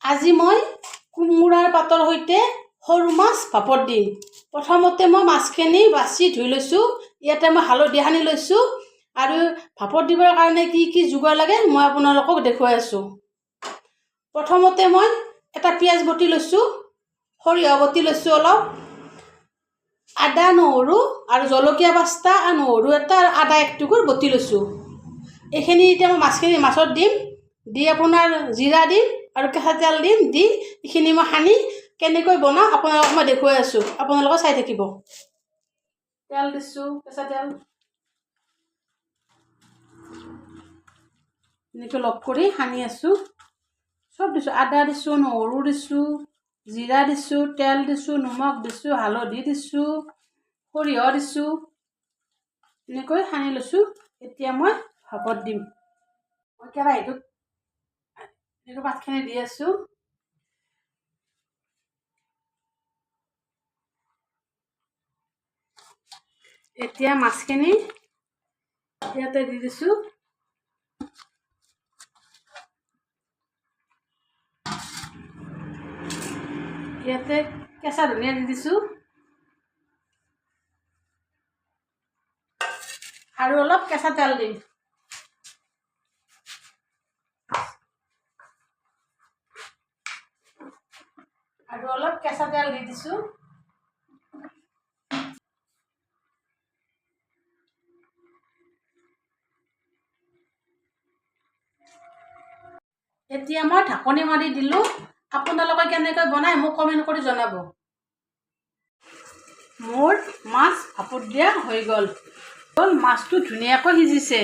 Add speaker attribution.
Speaker 1: আজি মই কোমোৰাৰ পাতৰ সৈতে সৰু মাছ ভাপত দিম। প্ৰথমতে মই মাছখিনি বাছি ধুই লৈছোঁ। ইয়াতে মই হালধি সানি লৈছোঁ আৰু ভাপত দিবৰ কাৰণে কি কি যোগাৰ লাগে মই আপোনালোকক দেখুৱাই আছোঁ। প্ৰথমতে মই এটা পিঁয়াজ বটি লৈছোঁ, সৰিয়হ বটি লৈছোঁ অলপ, আদা নহৰু আৰু জলকীয়া 5টা আৰু নহৰু এটা আৰু আদা এক টুকুৰ বটি লৈছোঁ। এইখিনি এতিয়া মই মাছখিনি মাছত দিম, দি আপোনাৰ জিৰা দিম আৰু কেঁচা তেল দিম, দি এইখিনি মই সানি কেনেকৈ বনাওঁ আপোনালোকক মই দেখুৱাই আছোঁ, আপোনালোকে চাই থাকিব। তেল দিছোঁ, কেঁচা তেল এনেকৈ লগ কৰি সানি আছোঁ। চব দিছোঁ, আদা দিছোঁ, নহৰু দিছোঁ, জিৰা দিছোঁ, তেল দিছোঁ, নিমখ দিছোঁ, হালধি দিছোঁ, সৰিয়হ দিছোঁ, এনেকৈ সানি লৈছোঁ। এতিয়া মই ভাপত দিম। মই কেৰাহীটোত এনেকৈ পাতখিনি দি আছোঁ। এতিয়া মাছখিনি ইয়াতে দি দিছোঁ। ইয়াতে কেঁচা ধনিয়া দি দিছোঁ আৰু অলপ কেঁচা তেল দিম। আৰু অলপ কেঁচা তেল দি দিছোঁ। এতিয়া মই ঢাকনি মাৰি দিলোঁ। আপোনালোকে কেনেকৈ বনায় মোক কমেণ্ট কৰি জনাব। মোৰ মাছ ভাপত দিয়া হৈ গ'ল। মাছটো ধুনীয়াকৈ সিজিছে।